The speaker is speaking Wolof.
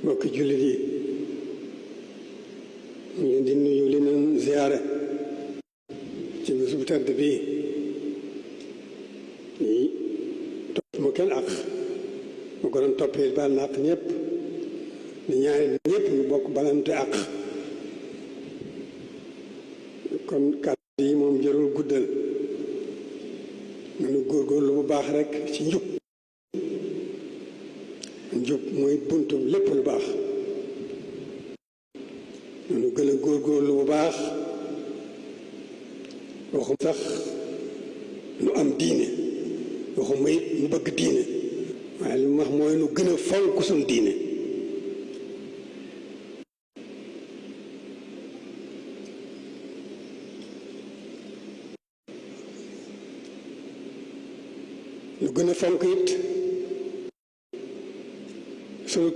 mbokki jullit yi ñu leen di nuyu li leen ziyaare ci bés bu tedd bii ñi topp mu kenn àq mu ko doon toppee baal na àq ñëpp di ñaari ñëpp ñu bokk balante àq kon kàddu yi moom jërul guddal nanu góorgóorlu bu baax rek ci njub mooy buntu lépp lu baax nanu gën a góorgóorlu bu baax waxum sax nu am diine waxuma it nu bëgg diine waaye li mu wax mooy nu gën a fonk suñu diine nu gën a fonk it sunu